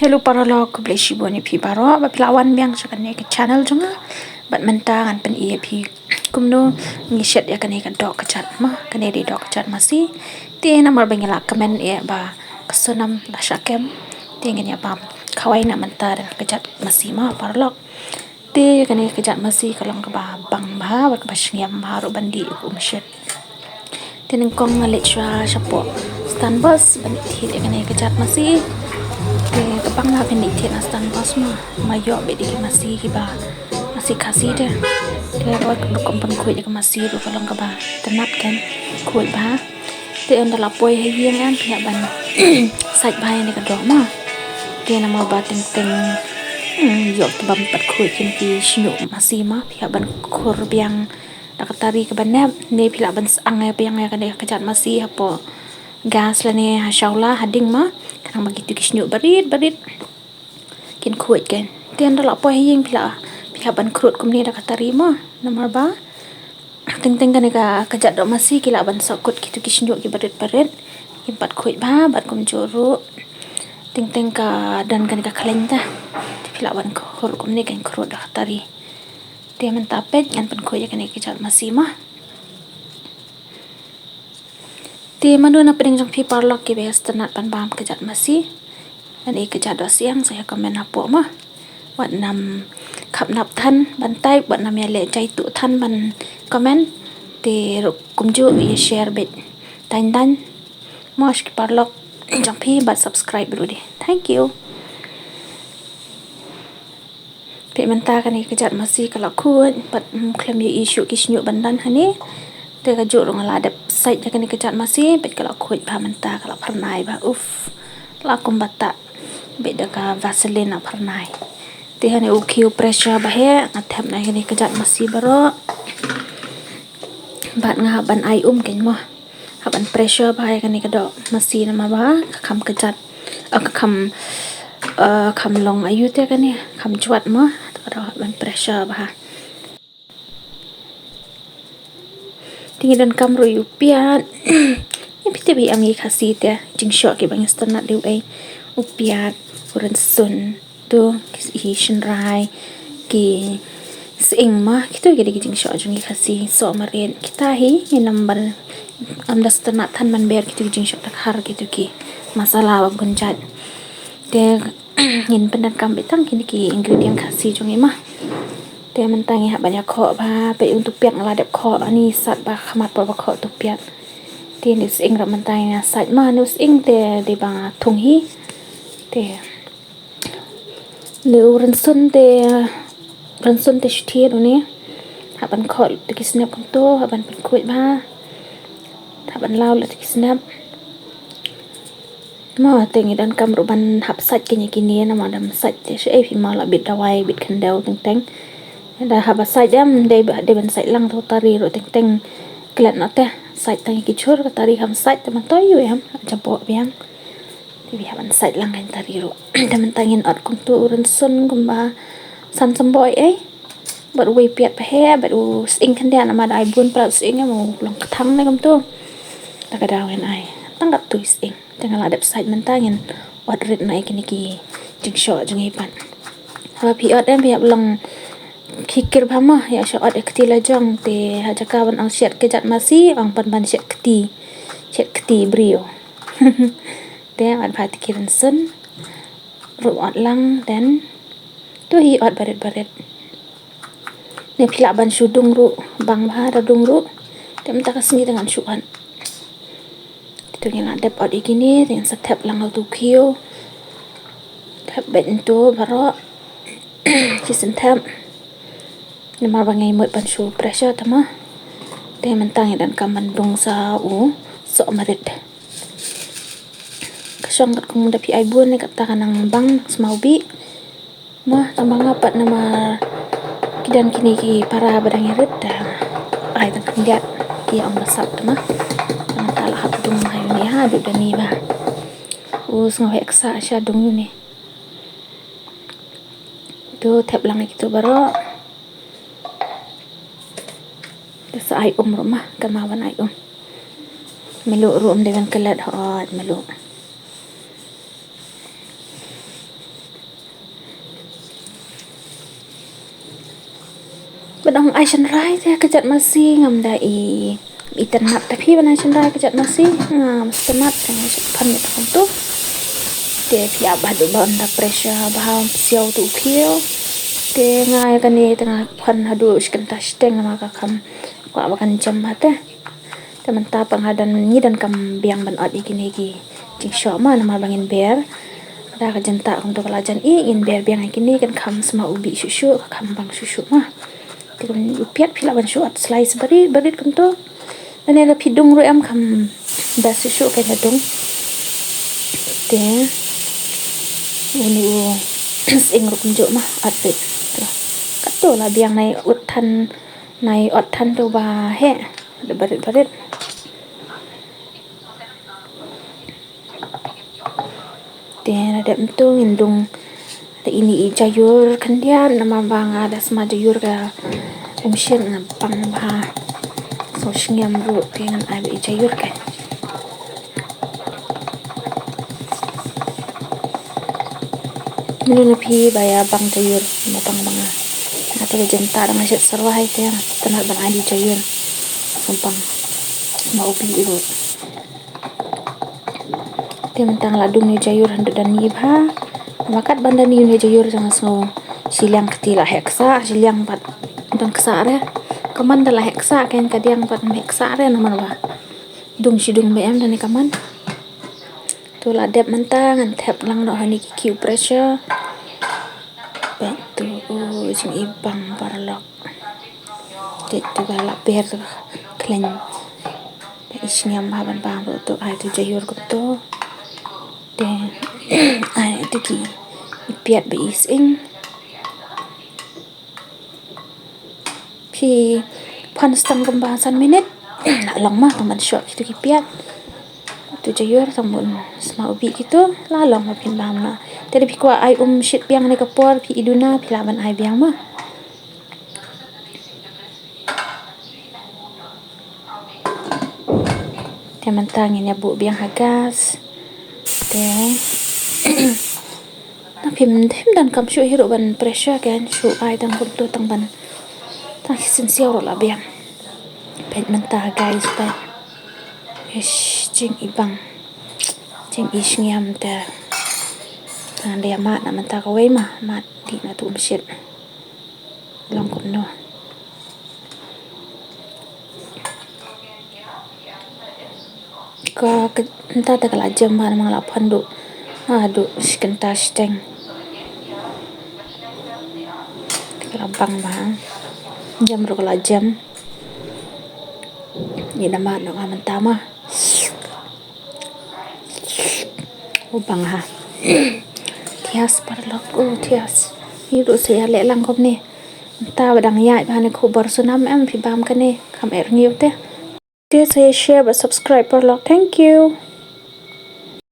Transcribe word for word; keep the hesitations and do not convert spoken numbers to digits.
Hello paralok, khublei shibun ïa phi baroh ba phi la wan biang sha kane ka channel jong nga. Bad mynta ngan pyni ïa phi kumno ngi shet ïa kane ka doh kjat ma, kane dei doh kjat masi. Te namar ba ngi la kmen ïa ba ka snam la shah kem, te ngin ïa bam khawai na mynta da ka kjat masi ma paralok. Te kane ka kjat masi ka long kaba bang bha bad kaba shngiam bha ruh ban dih kum shet. Te nyngkong nga leit shuwa shapoh stand bus ban dih thied ïa kane ka kjat masi. Te ka bang bha ban dih thied na stand bus ma, ma ïoh beit dei ki masi kiba masi Khasi te. Te ruh ba kum pynkhuid ïa ka masi ruh ka long kaba tynnat kan khuid bha. Te ynda la poi ha ïing em phi hap ban sait bha ïa kane ka doh ma. Te namar ba teng teng ïoh ki bym pat khuid kin ki shñiuh masi ma, phi hap ban khur biang da ka tari kaba nep ne phi lah ban sah biang ïa kane ka kjat masi hapoh gas lane ha shawla ha ding ma. Khnang ba kitu ki shñiuh barit barit kin khuid kan. Te ynda la poi ha ïing phi lah, phi hap ban khrud kumne da ka tari ma. Namar ba teng teng kane ka kjat doh masi ki lah ban sah kut kitu ki shñiuh ki barit barit. Kim pat khuid bha bad kumjuh ruh teng teng ka don kane ka khleiñ ta. Te phi lah ban khur kumne kan khrud da ka tari. Te mynta peit ngan pynkhuid ïa kane ka kjat masi ma. Te mano na pdeng jong phi paralok kiba sngewtynnat ban bam ka kjat masi? Lane ka kjat doh siang sa ïa comment hapoh ma. Wat nym khap nap than ban type, wat nym ïa leh jaitu than ban comment. Te ruh kumjuh ïa share beit. Tang tang. Mo sha ki paralok jong phi bad subscribe ruh dei. Thank you. Te mynta kane ka kjat masi ka la khuid bad, mm, khlem ïohi shuh ki shñiuh ban don hangne. Te kajuh ruh nga la dep sait ïa kane ka kjat masi bad ka la khuid bha mynta ka la phyrnai bha. Uff. La kumba ta beit da ka Vaseline la phyrnai. Te hangne u khiew pressure ba heh nga thep noh ïa kane ka kjat masi baroh. Bad nga hap ban ai um kan mo. Hap ban pressure bha ïa kane ka doh masi namar ba ka kham kjat. Ah, ka kham, ah, kham long aïu te kane, kham jwat mo. Te ka doh hap ban pressure bha. Te ngi donkam ruh ïa u piat. Ïa phi te ba ïa ngi Khasi te jingshoh kiba ngi sngewtynnat dei u ei. U piat, u rynsun. To ki, hi shynrai, ki sying ma, kito ki dei ki jingshoh jong ngi Khasi, soh marit. Kita hi ngin ym ban, ym da sngewtynnat than ban ber kito ki jingshoh dkhar, kito ki masala ba bun jait. Te ngin pyndonkam beit tang kine ki ingredient Khasi jong ngi ma. Te mynta ngi hap ban ïa khoh bha, peit u tu piat nga la dep khoh, ani sat ba khmat por ba khoh tu piat. Te ni sying ruh mynta ngi sait ma, ni sying te dei ba nga thung hi. Te Lei u rynsun te, rynsun te shu thied une. Hap ban khoh te ki snep kumto, hap ban pynkhuid bha. Hap ban law la te ki snep. Mo te ngi donkam ruh ban hap sait kine kine namar da ym sait te shaei phi mo la bit dawai bit khyndew teng teng. Da hap ba sait em dei ba dei ban sait lang to tari ruh teng teng. Klet noh te sait tang ki chur ka tari kham sait te ban toi ïu em jaboh biang. Te phi hap ban sait lang ka tari ruh. Te mynta ngin ot kumto u rynsun kumba san symboh ei. Bad uwei piat pa heh, bad u sying khyndiat namar da ai bun palat u sying em u long kthang ne kumto. Da ka daw ngin ai. Tang katto u sying. Te nga la dep sait mynta ngin ot rit noh ei kine ki jingshoh jong ngi pat. Haba phi ot em phi hap long khikir bha mo, ïa shu ot ïa kti la jong te ha jaka ban ong shet kjat masi, ong pat ban shet kti. Shet kti briew. Te ot bha te ki rynsun. Ruh ot lang then. To hi ot barit barit. Ne phi lah ban shu dung ruh, bang bha da dung ruh. Te mynta ka sngi te ngan shu ot. Te to ngi la dep ot ïa kine, te ngin sa thep lang ha uto u khiew. Thep beit uto baroh. Shisien thep. Namar ba ngi mut ban shu pressure te ma. Te mynta ngi donkam ban dung sa u soh marit. Ka shong katkum da phi ai bun ne kata ka nang bang smaw bih. Mo tang ba nga pat namar ki don kine ki para ba dang ïarit da ai tang khyndiat ki ong ba sap te ma. Tang ta la hap dung ha ïu ne ha du da ni ba. U sngew heh ksa sha dung ïu ne. To thep lang ïa kito baroh. Te sa ai um ruh ma, kynmaw ban ai um. Mluh ruh ym dei ban klet hooid mluh. Ba dang ai shynrai te ka jait masi ngam da i, i tynnat te phi ban ai shynrai ka jait masi. Ngam tynnat te nga shait phan ïa ta kumtu. Te phi ap haduh ba ynda pressure ba ha siaw tu u khiew. Te nga ïa kane te nga phan haduh shi kynta shiteng namar ka kham kwah ba kan jem ha te. Te mynta pat nga don, ngi donkam biang ban ot ïa kine ki jingshoh ma namar ba ngin ber. Da ka jyntah kumtu ka la jan ïa ngin ber biang ïa kine kan kham sma u bih shuh shuh, ka kham bang shuh shuh ma. Te kan u piat phi lah ban shu ot slice barit barit kumtu. Lane lada phi dung ruh em kham best shuh shuh kan da dung. Te uni u sying ruh kumjuh ma, ot bit. Te katto la biang, nai ot than, nai ot than tu ba heh. Da barit barit. Te la dep mynta ngin dung da ine i jaiur khyndiat namar ba nga da sma jaiur ka em shen nga pang ba. So sngem ruh te ngan ai ba i jaiur ka. Mano na phi ba ïa bang jaiur, ma bang bang. Nga te ka jyntah da nga shet sarwa hai te nga te nga ban ai di jaiur. Bang ma u bih ruh. Te mynta nga la dung ïa jaiur hynriew da ni bha. Ma kat ban da ni ïa jaiur jang sngew shiliang kti la heh ksa, shiliang pat don ksa re. Kaman da la heh ksa, ken ka diang pat heh ksa re namar ba dung shi dung ba em da ni kaman. Tu la dep mynta ngan thep lang noh ha ni ki cube pressure. Peit tu, u jing i bang paralok. Te tu ba la ber tu khlem. Ba i sngem ba ban bang ruh tu ai tu jaiur kumtu. Te ai tu ki i piat ba i sying. Phi phan stang kumba san minit. La long ma tang ban shoh kitu ki piat. Tu jaiur tang bun sma u bih kitu la long ma phin bam na. Te da phi kwah ai um shit biang ne ka por phi i duna phi lah ban ai biang ma. Te mynta ngin ïa buh biang ha gas. Te na phim, phim donkam shuh hi ruh ban pressure, kan shu ai tang kumtu tang ban tang shisien siaw ruh la biang. Peit mynta guys, peit. Ish, jing i bang. Jing i sngem te. Tang dei mad na mynta kawei ma, mad dih na tu um shit. Long kumno. Ka, ka, mynta te ka la jem bha namar nga la phan duh. Ah, duh shi kynta shiteng. Te ka la bang bha. Jem ruh ka la jem. Ïa namar noh nga mynta ma. U bang ha. Thias paralok, u thias. Ngi ruh sa ïa leh lang kumne. Mynta ba dang ïaid bha ne khubor snam em phi bam kane. Kham eh rngiew te. Te sa ïa share bad subscribe paralok. Thank you.